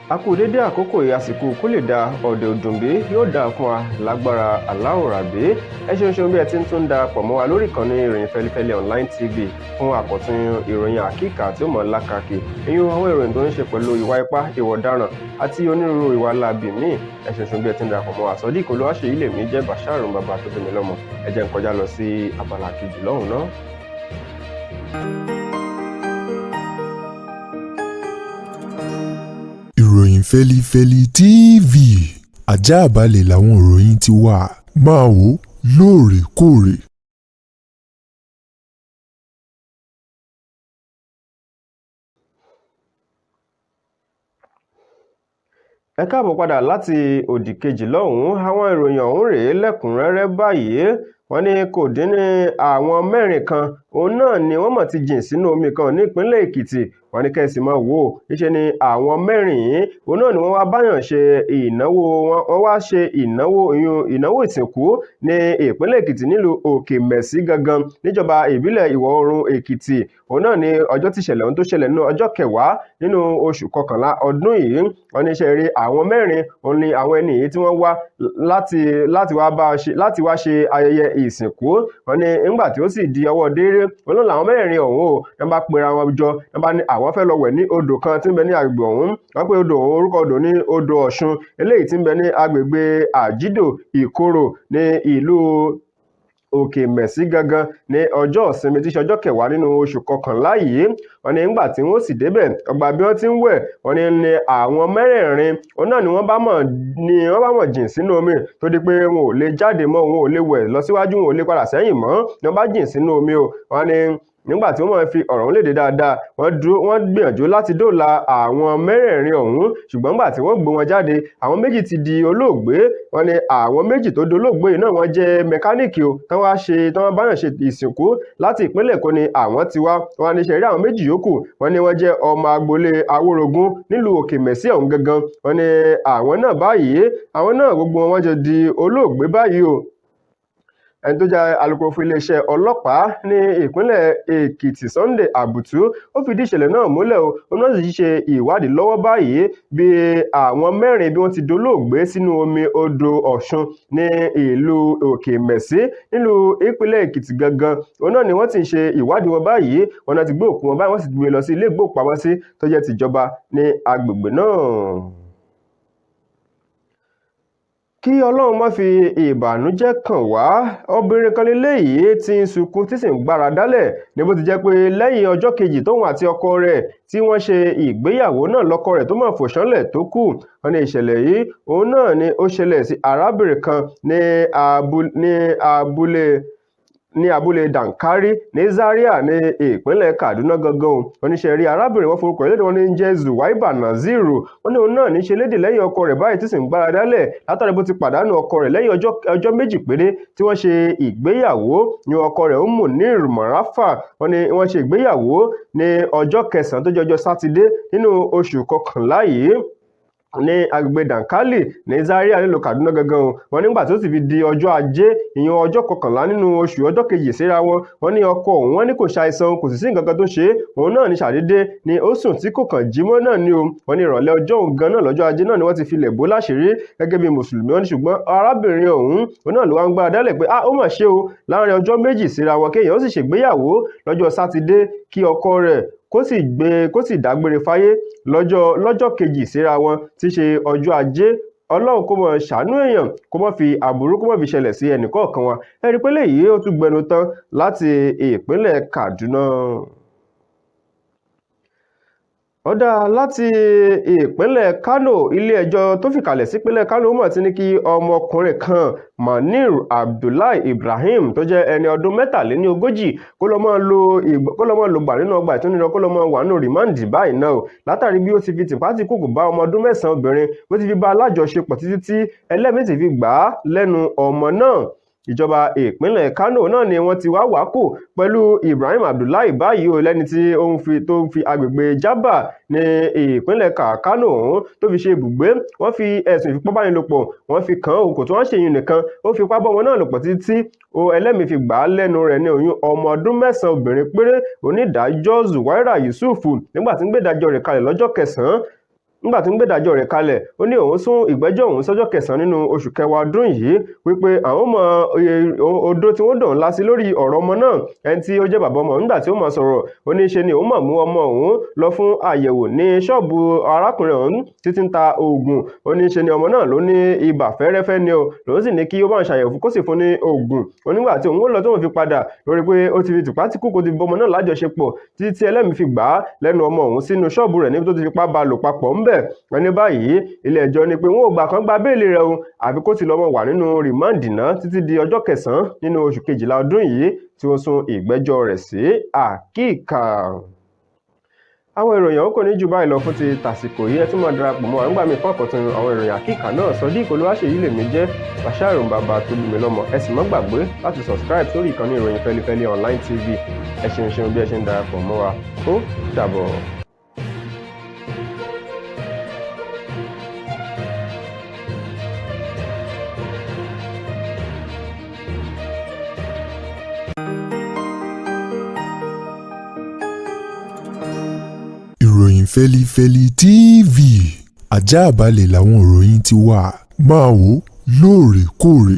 A kú dédé àkókò yìí, àsìkò kó lè da ọ̀dẹ̀ òdùnbí yóò dáa fún wa lágbára aláwòrábí. Ẹ ṣeun ṣeun bí ẹ ti ń tún darapọ̀ mọ́ wa lórí ìkànnì Ìròyìn Fẹlifẹli Online TV fún àkọ́tún ìròyìn àkíkà tí ó mọ̀ lákàkì, ìyún àwọn ìròyìn tó ń ṣe pẹ̀lú ìwà ipá, ìwà ọ̀daràn àti onírúurú ìwà láabi míì. Ẹ ṣeun ṣeun bí ẹ ti ń darapọ̀ mọ́ wa. Sodiq Olúwaṣèyí lèmi jẹ́, Bàṣàrùn bàbá tó bí mi lọ́mọ. Ẹ jẹ́ n kọjá lọ sí abala kejì lọ́hùn náà. Ìròyìn Fẹ́lifẹ́li TV, ajáàbalẹ̀ làwọn ìròyìn ti wà, máa wò ó lóòrèkóòrè. Ẹ káàbọ̀ padà láti òdì kejì lọ́hùn-ún. Àwọn ìròyìn ọ̀hún rèé lẹ́kùnrẹ́rẹ́ báyìí. Wọ́n ní kò dín ní àwọn 4 kan, òun náà ni wọ́n mọ̀ ti jìn sínú omi kan nípínlẹ̀ Èkìtì. Wọ́n ní kẹ́sì máa wò ó, níṣẹ́ ni àwọn 4 yìí, òun náà ni wọ́n wá báyàn ṣe ìnáwó, wọ́n wá ṣe ìnáwó ìnáwó ìsìnkú ní ìpínlẹ̀ Èkìtì nílùú Òkè Mẹ̀sí gangan níjọba ìbílẹ̀ Ìwọ̀ Oòrùn Èkìtì. Òun náà ni ọjọ́ tí ìṣẹ̀lẹ̀ ọ̀hún tó ṣẹlẹ̀ nínú ọjọ́ kẹwàá nínú oṣù kọkànlá ọdún yìí. Wọ́n ní ṣe rí àwọn 4, òun ni àwọn ẹni yìí tí wọ́n wá láti wá ṣe ayẹyẹ ìsìnkú. Wọ́n ní nígbà tí ó sì di ọwọ́ déré, òun náà làwọn 4 ọ̀hún o, wọ́n bá pera wọn jọ, wọ́n bá ní àwọn fẹ́ lọ wẹ̀ ní odò kan tí ń bẹ ní agbègbè ọ̀hún. Wọ́n pé odò ọ̀hún, orúkọ odò ní odò Ọ̀ṣun, eléyìí tí ń bẹ ní agbègbè Àjídò Ìkorò ní ìlú Òkè Mẹ̀sí gangan ní ọjọ́ ìsinmi tí í ṣe ọjọ́ kẹwàá nínú oṣù kọkànlá yìí. Wọ́n ní nígbà tí wọ́n sì débẹ̀, ọgbà bí wọ́n ti ń wẹ̀, wọ́n ní àwọn 4 òun náà ni wọ́n bá mọ̀ jìn sínú omi tó di pé wọn ò lè jáde mọ́, wọn ò lè wẹ̀ lọ síwájú, wọn ò lè padà sẹ́yìn mọ́, ni wọ́n bá jìn sínú omi o. Wọ́n ní nígbà tí wọ́n máa fi ọ̀rọ̀ léde dáadáa, wọ́n gbìyànjú láti dóòlà àwọn 4 ọ̀hún, ṣùgbọ́n nígbà tí wọ́n gbé wọn jáde, àwọn 2 ti di olóògbé. Wọ́n ní àwọn 2 tó dolóògbé yìí náà wọ́n jẹ́ mẹkáníìkì o, tán wá ṣe, tán wá báyàn ṣe ìsìnkú láti ìpínlẹ̀ Èkó ni àwọn ti wá. Wọ́n ní ṣe rí àwọn 2 yòókù, wọ́n ní wọ́n jẹ́ ọmọ agboolé Awórogún nílùú Òkè Mẹ̀sí ọ̀hún gangan. Wọ́n ní àwọn náà báyìí, àwọn náà gbogbo wọn jọ di olóògbé báyìí o. Ẹni tó jẹ́ alukoro fún iléeṣẹ́ ọlọ́pàá ní ìpínlẹ̀ Èkìtì, Sunday Abutu, ó fìdí ìṣẹ̀lẹ̀ náà múlẹ̀ o. Òun náà sì ṣe ìwádìí lọ́wọ́ báyìí bí àwọn 4 bí wọ́n ti dolóògbé sínú omi odò Ọ̀ṣun ní ìlú Òkè Mẹ̀sí nílùú ìpínlẹ̀ Èkìtì gangan. Òun náà ni wọ́n ti ń ṣe ìwádìí wọn báyìí. Wọ́n náà ti gbé òkú wọn báyìí, wọ́n sì gbé lọ sí ilé ìgbókùpamọ́sí tó jẹ́ tìjọba ní agbègbè náà. Kí Ọlọ́run má fi ìbànújẹ́ kàn wá. Obìnrin kan léléyìí tí ń sunkún tí sì ń gbára dálẹ̀ ní bó ti jẹ́ pé lẹ́yìn ọjọ́ kejì tóun àti ọkọ rẹ̀ tí wọ́n ṣe ìgbéyàwó náà lọ́kọ rẹ̀ tó mọ̀ fòṣánlẹ̀ tó kù. Wọ́n ní ìṣẹ̀lẹ̀ yìí òun náà ni ó ṣẹlẹ̀ sí arábìnrin kan ní abúlé Dankari ní Zaria ní ìpínlẹ̀ Kaduna gangan o. Wọ́n ní ṣe rí arábìnrin wọn forúkọ lédè wọn ní jẹ́ Zuwaiba Naziru. Wọ́n ní òun náà ní ṣe lédè lẹ́yìn ọkọ rẹ̀ báyìí tí sì ń gbára dálẹ̀ látàrí bó ti pàdánù ọkọ rẹ̀ lẹ́yìn ọjọ́ 2 péré tí wọ́n ṣe ìgbéyàwó ní ọkọ rẹ̀ Munir Marafa. Wọ́n ní wọ́n ṣe ìgbéyàwó ní ọjọ́ kẹsàn-án tó jẹ́ ọjọ́ Sátidé nínú oṣù kọkànlá yìí ní agbègbè Dankali ní Zaria nílùú Kaduna gangan o. Wọ́n nígbà tí ó sì fi di ọjọ́ ajé, ìyẹn ọjọ́ kọkànlá nínú oṣù, ọjọ́ kejì síra wọn, wọ́n ní ọkọ òun, wọ́n ní kò ṣàìsàn, kò sì sí nǹkan kan tó ṣe é, òun náà ní ṣàdédé ni ó sùn tí kò kàn jí mọ́ náà ni o. Wọ́n ní ìrọ̀lẹ́ ọjọ́ òun gan náà lọ́jọ́ ajé náà ni wọ́n ti filẹ̀ bó láṣìírí gẹ́gẹ́ bí mùsùlùmí. Wọ́n ní ṣùgbọ́n arábìnrin ọ̀hún òun náà ló wá ń gbára dálẹ̀ pé ó mà ṣe o, láàrin ọjọ́ 2 síra wọn kéèyàn ó sì ṣègbéyàwó lọ́jọ́ Sátidé kí ọkọ rẹ̀ kó sì dágbére fáyé lọ́jọ́ kejì síra wọn tí ṣe ọjọ́ ajé. Ọlọ́run kó mọ̀ ṣàánú èèyàn, kó mọ̀ fi àbúrú kó mọ̀ fi ṣẹlẹ̀ sí ẹnìkọ̀ọ̀kan wa. Ẹ rí i pé léyìí ó tún gbẹnu tán láti ìpínlẹ̀ Kaduna. Ó dáa, láti ìpínlẹ̀ Kano, ilé-ẹjọ́ tó fìkàlẹ̀ sípínlẹ̀ Kano mọ̀ ti ní kí ọmọkùnrin kan Manir Abdullahi Ibrahim tó jẹ́ ẹni ọdún 43 kó lọ mọ́ lògbà nínú ọgbà ìtúnirọ, kó lọ mọ́ wà nínú rìmáǹdì báyìí náà o, látàrí bí ó ti fi tìpátìkúùkù bá ọmọ ọdún 9 obìnrin, bó ti fi bá alájọṣepọ̀ títí tí ẹlẹ́mìí sì fi gbà á lẹ́nu ọmọ náà. Ìjọba ìpínlẹ̀ Kano náà ni wọ́n ti wá wákò pẹ̀lú Ibrahim Abdullahi báyìí o, lẹ́ni tí ó ń fi tó ń fi agbègbè Jaba ní ìpínlẹ̀ Kano ọ̀hún tó fi ṣe ibùgbé. Wọ́n fi ẹ̀sùn ìfipábánilòpọ̀ wọ́n fi kàn án o, kò tún wá ṣe ìyún nìkan, ó fipá bọ́ ọmọ náà lòpọ̀ títí o ẹlẹ́mìí fi gbà á lẹ́nu rẹ̀ ní oyún ọmọ ọdún 9 obìnrin péré. Onídàájọ́ Zuwaira Yusuf nígbà tí ń gbé ìdájọ́ rẹ̀ kalẹ̀ lọ́jọ́ kẹsàn-án Nígbà tó ń gbẹ́dájọ́ rẹ̀ kalẹ̀, ó ní òun sún ìgbẹ́jọ́ òun sọ́jọ́ kẹsàn-án nínú oṣù kẹwàá ọdún yìí, wípé àwọn mọ odó tí wọ́n dàn ńlá sí lórí ọ̀rọ̀ ọmọ náà. Ẹni tí ó jẹ́ bàbá ọmọ, nígbà tí ó máa sọ̀rọ̀, ó ní ṣe ni òun mọ̀ mú ọmọ òun lọ fún àyẹ̀wò ní ṣọ́ọ̀bù arákùnrin òun títí ń ta oògùn. Ó ní ṣe ni ọmọ náà ló ní ibà fẹ́rẹ́fẹ́ ni o, lòun sì ní kí ó bá ń ṣàyẹ̀wò kó sì fún ní oògùn. Ó nígbà tí òun ó lọ tóun fi padà lórí pé ó ti fi tìpátìkù kó ti bọmọ náà lájọṣepọ̀ títí tí ẹlẹ́mìí fi gbà á lẹ́nu ọmọ òun sínú ṣọ́ọ̀bù rẹ̀ níbi tó ti fipá bá lò papọ̀ ńbẹ̀. Wọ́n ní báyìí ilé ẹjọ́ ní pé wọn ò gbà kán gba béèlì rẹ̀ o, àfi kó ti lọ́mọ wà nínú rìmáǹdì náà títí di ọjọ́ kẹsàn-án nínú oṣù kejìlá ọdún yìí tí wọ́n sún ìgbẹ́jọ́ rẹ̀ sí. Àkíkà àwọn ìròyìn ọ̀hún kò ní jù báyìí lọ fún ti tàsìkò yìí. Ẹ tún máa darapọ̀ mọ́ àǹgbà mi fún àkọ́tún àwọn ìròyìn àkíkà náà. Sodiq Olúwaṣèyí lèmi jẹ́, Bashir bàbá tó bí mi lọ́mọ. Ẹ sì má gbàgbé láti subscribe sórí ìkànnì ìròyìn Fẹlifẹli Online TV. Ẹ ṣeun ṣeun bí ẹ ṣe ń darapọ̀ mọ́ wa. Ó dàbọ̀. Ìròyìn Fẹlifẹli TV, ajá balẹ̀ làwọn ìròyìn ti wà. Máa wò lóòrèkóòrè.